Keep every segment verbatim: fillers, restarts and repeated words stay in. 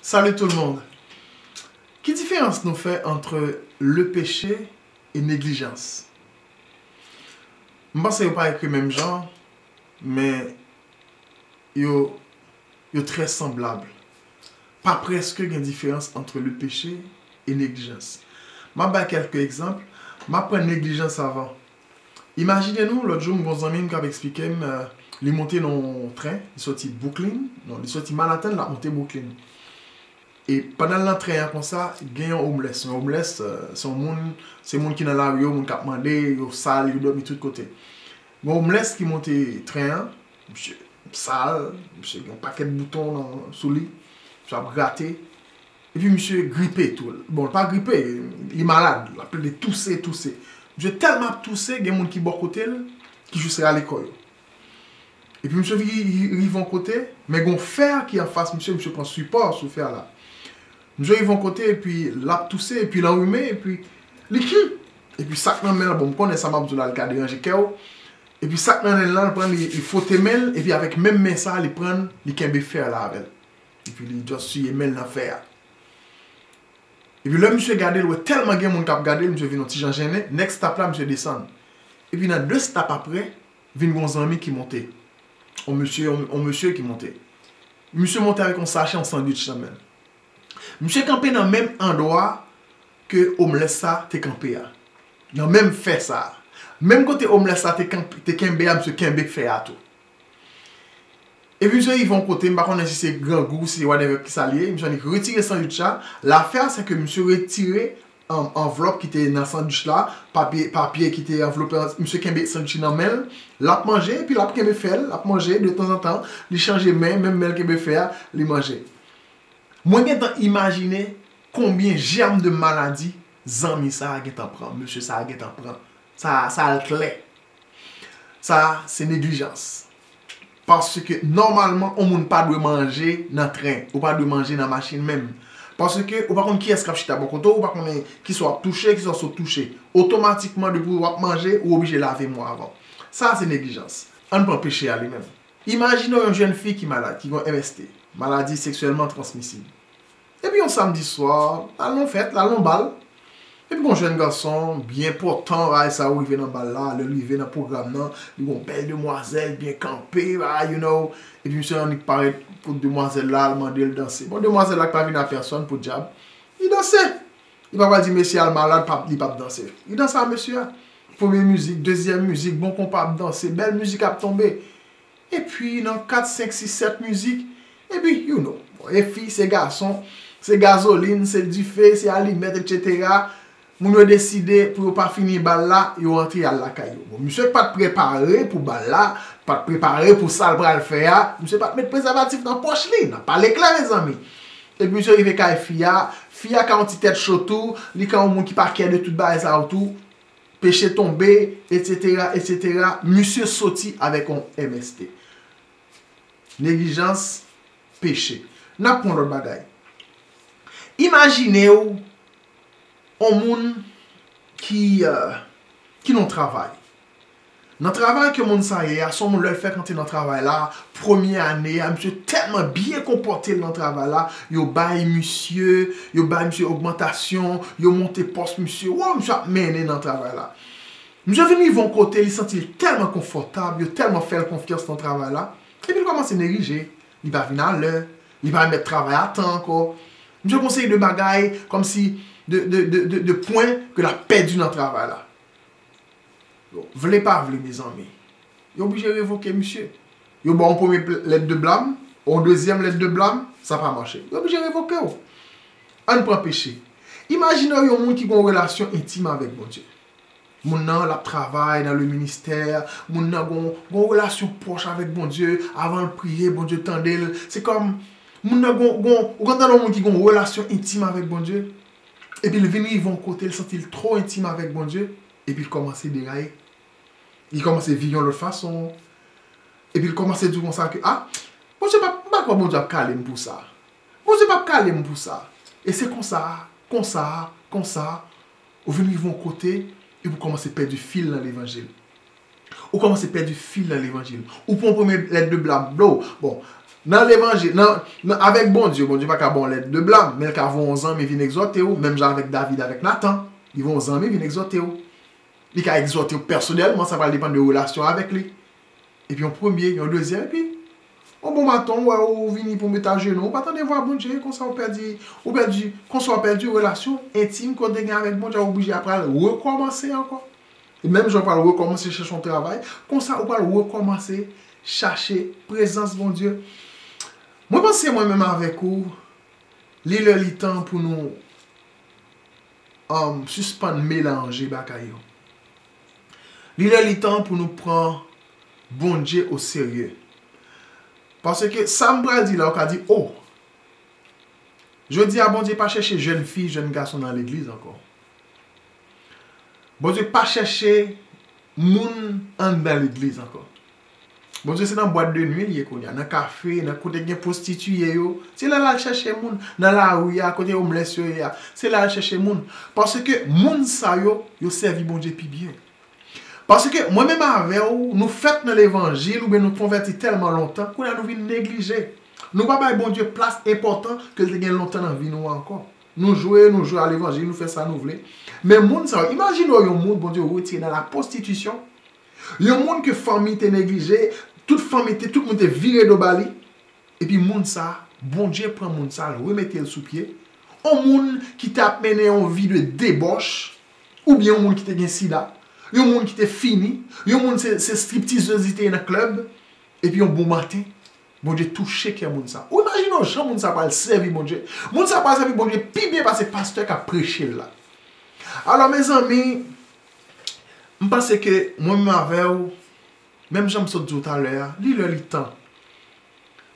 Salut tout le monde. Ki diferans nou fè entre le péché et négligence? M panse yo pa ekri menm jan, men yo, yo trè sanblab. Pa prèske gen diferans entre le péché et négligence. M ap bay kèlke egzanp. M ap pran neglijans avan. Imajine nou, lòt jou, m gon zanmi m k ap eksplike m, euh, li monte nan yon tren, li soti Brooklyn, non, li soti Manhattan, l ap monte Brooklyn. E pandan l nan tren an konsa, gen yon homeless. Yon homeless, euh, se yon moun, se moun ki nan lari yo, moun k ap mande, yo sal, yo dòmi tout kote. Gen yon homeless ki monte tren an, misye sal, misye gen yon pakèt bouton nan, sou li, misye ap grate. Epi misye gripe tou. Bon, li pa gripe, li malad. L ap plede touse, touse. Misye tèlman ap touse, gen moun ki bò kote l, ki jis rale kò yo. Epi misye ri- ri- rive yon kote, men gon fè ki anfas misye, misye pran sipò sou fè la. Misye rive yon kote, epi l ap touse, epi l anrime, epi li ki. Epi sa k nan men l, bon, m konnen sa m ap di w la, li ka deranje kè w. Epi sa k nan men l lan, li pran, li, li fwote men l, epi avèk menm men sa, li pran, li kenbe fè la avè l. Epi li just siye men l nan fè a. Epi lè misye gade l, wè tèlman gen moun k ap gade l, misye vin yon ti jan jennen. Next stop la, misye desann. Epi nan de stop apre, vin gon zanmi ki monte. On mesye, on, on mesye ki monte. Misye monte avèk yon sachè, yon sandwich nan men l. Misye kanpe nan menm andwa ke homeless sa te kanpe a. Nan menm fè sa. Menm kote homeless sa te kanp- te kenbe a, misye kenbe fè a tou. Epi misye rive yon kote, m pa konnen si se grangou, si se whatever ki sa l ye, misye annik retire sandwich la. Lafè a, se ke misye retire, um, anvlòp ki te nan sandwich la, papye, papye ki te anvlope, misye kenbe sandwich nan men l, l ap manje, epi l ap kenbe fè l, l ap manje, de tanzantan, li chanje men, menm men l kenbe fè a, li manje. Mwen gentan imajine konbyen jèm de maladi zanmi sa a gentan pran, mesye sa a gentan pran. Sa, sa al klè. Sa, se neglijans. Paske, nòmalman, yon moun pa dwe manje nan tren. Ou pa dwe manje nan machin menm. Paske, ou pa konn kiyès k ap chita bò kote w, ou pa konnen kisa w ap touche, kisa w sot touche. Otomatikman, depi w ap manje, ou oblije lave men w avan. Sa, se neglijans. Ann pran peche a li menm. Imajine w yon jèn fi ki malad, ki gen M S T, maladi seksyèlman transmisib. Epi yon samdi swa, l al nan fèt, l al nan bal. Epi gon jèn gason byen pòtan, bagay sa yo, rive nan bal la, lè l rive nan pwogram nan, li gon bèl demwazèl byen kanpe, bagay, you know. Epi misye annik parèt kot demwazèl la, l mande l danse. Bon, demwazèl la k pa vin a pèsòn, podyab, li danse. Li pa pral di mesye a l malad, p ap, li p ap danse. Li danse a mesye a. Premye mizik, dezyèm mizik, bon konpa ap danse, bèl mizik ap tonbe. Epi nan kat, senk, sis, sèt mizik, epi, you know, bon, e fi, se gason, se gazolin, se dife, se alimèt, etsetera. Moun yo deside pou yo pa fini bal la, yo rantre al lakay yo. Bon, misye pa t prepare pou bal la, pa t prepare pou sa l pral fè a, misye pa t met prezèvatif nan pòch li, n ap pale klè, mezanmi. Epi misye rive kay fi a, fi a ka yon ti tèt cho tou, li ka yon moun ki pa kè de tout bagay sa yo tou, peche tonbe, etsetera, etsetera. Misye soti avèk yon M S T. Neglijans, peche. N ap pran lòt bagay. Imajine w yon moun ki, euh, ki nan yon travay. Nan travay ke moun sa ye a, se yon moun lè l fèk antre nan travay la, premye ane a, misye tèlman byen konpòte l nan travay la, yo bay misye, yo bay misye ogmantasyon, yo monte pòs misye, waw, misye ap mennen nan travay la. Misye vin rive yon kote, li santi l tèlman konfòtab, yo tèlman fè l konfyans nan travay la, epi l kòmanse neglije, li pa vin alè, li pa remèt travay a tan ankò. Misye gon seri de bagay, kòmsi de, de, de, de, de pwen ke l ap pèdi nan travay la. Bon, vle pa vle, mezanmi, yo oblije revoke misye. Yo ba w yon premye pl- lèt de blam, yon dezyèm lèt de blam, sa pa mache. Yo oblije revoke w. Ann pran peche. Imajine w yon moun ki gon relasyon entim avèk Bondye. Moun nan, l ap travay nan le ministè, moun nan gon, gon relasyon pwòch avèk Bondye, avan l priye, Bondye tande l. Se kòm, moun nan gon, gon, ou konn tande yon moun ki gon relasyon entim avèk Bondye, epi l vin rive yon kote, l santi l twò entim avèk Bondye, epi l kòmanse deraye. Li kòmanse viv yon lòt fason. Epi l kòmanse di w konsa ke, ah, Bondye p ap, m pa kwè Bondye ap kale m pou sa. Bondye p ap kale m pou sa. E se konsa, konsa, konsa, ou vin rive yon kote, epi ou kòmanse pèdi fil nan levanjil. Ou kòmanse pèdi fil nan levanjil. Ou pran premye lèt de blam, blo. Bon, Nan levanjil, nan, nan, avèk Bondye, Bondye pa ka ba w lèt de blam, men l ka voye yon zanmi vin egzòte w, menm jan avèk David, avèk Natan, li voye yon zanmi vin egzòte w. Li ka egzòte w pèsonèlman, sa pral depann de relasyon avèk li. Epi yon premye, yon dezyèm, epi yon bon maten, w wè ou vini pou w met ajenou, ou pa tande vwa Bondye, konsa ou pèdi, ou pèdi, konsa ou pèdi relasyon entim ke w te gen avèk Bondye, ou oblije ap pral rekòmanse ankò. E menm jan w pral rekòmanse chache yon travay, konsa ou pral rekòmanse chache prezans Bondye. Mwen panse mwen menm avèk ou, li lè li tan pou nou um, sispann melanje bagay yo. Li lè li tan pou nou pran Bondye o serye. Paske sa m pral di la, ou ka di, oh, jodi a Bondye pa chèche jèn fi, jèn gason nan legliz ankò. Bondye pa chèche moun anndan legliz ankò. Bondye se nan bwat de nwi li ye kounye a, nan kafe, nan kote gen pwostitiye yo. Se la l al chèche moun, nan lari a, kote homeless yo ye a. Se la l al chèche moun. Paske moun sa yo, yo sèvi Bondye pi byen. Paske mwen menm avè w, nou fèt nan levanjil oubyen nou konvèti tèlman lontan, kounye a nou vin neglije. Nou pa bay Bondye plas enpòtan ke l te gen lontan nan vi nou an ankò. Nou jwe, nou jwe a levanjil, nou fè sa nou vle. Men moun sa yo, imajine w yon moun Bondye retire nan la pwostitisyon, yon moun ke fanmi te neglije, tout fanmi te, tout moun te vire do ba li, epi moun sa, Bondye pran moun sa, l remete l sou pye. Yon moun ki t ap mennen yon vi de debòch, oubyen yon moun ki te gen sida, yon moun ki te fini, yon moun se, se striptizèz li te ye nan klèb, epi yon bon maten, Bondye touche kè moun sa. Ou imajine w jan moun sa pral sèvi Bondye. Moun sa pral sèvi Bondye pi byen pase pastè k ap preche l la. Alò, mezanmi, m panse ke mwen menm avè w, menm jan m sot di w talè a, li lè li tan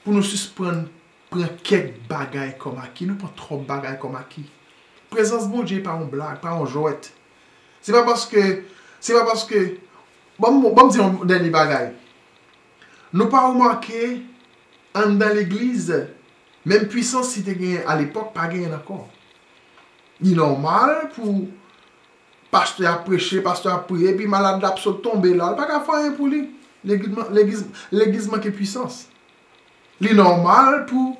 pou nou sispann pran kèk bagay kòm aki. Nou pran twòp bagay kòm aki. Prezans Bondye pa yon blag, pa yon jwèt. Se pa paske, se pa paske, ban m, ban m di yon dènye bagay. Nou pa remake anndan legliz, menm pwisans li te genyen alepòk, pa genyen l ankò. Li nòmal pou pastè ap preche, pastè ap priye, epi malad la ap sot tonbe la, li pa ka fè anyen pou li. Legliz, legliz, legliz manke pwisans. Li nòmal pou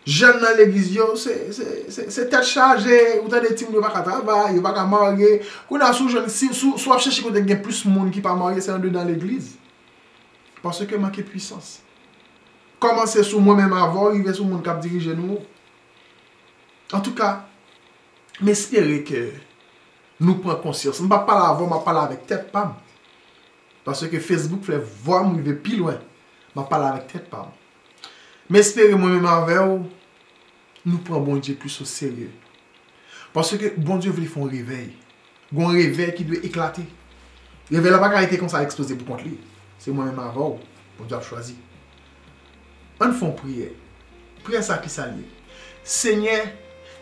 jèn nan legliz yo, se, se, se, se tèt chaje, ou tande timoun yo pa ka travay, yo pa ka marye. Kounye a, si w jwenn, si, si, si w ap chèche kote gen plis moun ki pa marye, se andedan legliz. Paske manke pwisans. Kòmanse sou mwen menm avè w, rive sou moun k ap dirije nou. Antouka, m espere ke nou pran konsyans. M p ap pale avè w, m ap pale avèk tèt pa m. Paske Facebook fè vwa m rive pi lwen. M ap pale avèk tèt pa m. M espere mwen menm avè w, nou pran Bondye plis o serye. Paske Bondye vle fè yon revèy. Gon revèy ki dwe eklate. Revèy la pa ka rete konsa eksploze pou kont li. Se mwen menm avè w, Bondye ap chwazi. Ann fè yon priyè. Priyè sa ki sa l ye? Senyè,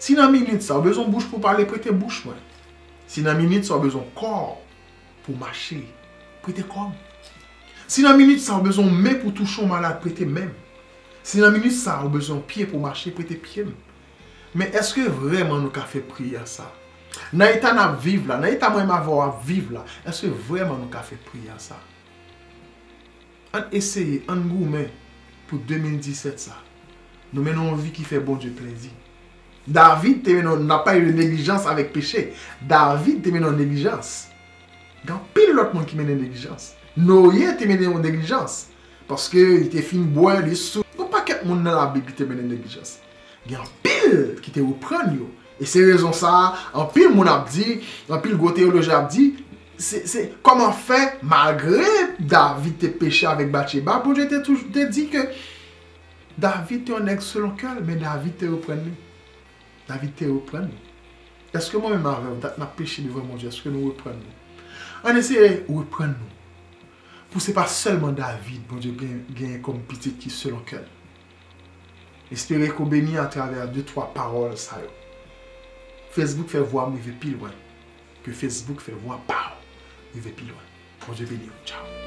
si nan minit sa ou bezwen yon bouch pou pale, prete bouch mwen. Si nan minit sa ou bezwen kò pou mache, prete kò m. Si nan minit sa ou bezwen yon men pou touche yon malad, prete men m. Si nan minit sa ou bezwen yon pye pou mache, prete pye m. Men èske vrèman nou ka fè priyè sa? Nan eta n ap viv la, nan eta mwen menm avè w ap viv la, èske vrèman nou ka fè priyè sa? Ann eseye, ann goumen pou de mil disèt sa. Nou mennen yon vi ki fè Bondye plezi. David te mennen, n ap pale de neglijans avèk peche. David te mennen yon neglijans. Gen anpil lòt moun ki mennen neglijans. Noye te mennen yon neglijans. Paske li te fin bwè, li sou. Yon pakèt moun nan Labib ki te mennen neglijans. Gen anpil ki te reprann yo. E se rezon sa a, anpil moun ap di, anpil gwo teyolojyen ap di, se, se kòman fè, malgre David te peche avèk Batcheba, Bondye te toujou, te di ke David te yon nèg selon kè l, men David te reprann li. David te reprann li. Èske mwen menm avè w, dat n ap peche devan Bondye, èske nou reprann nou? Ann eseye reprann nou. Pou se pa sèlman David Bondye gen, genyen kòm pitit ki selon kè l. Espere ke w beni atravè de twa pawòl sa yo. Facebook fè vwa m rive pi lwen. Ke Facebook fè vwa pa w rive pi lwen. Bondye beni w. Tchao.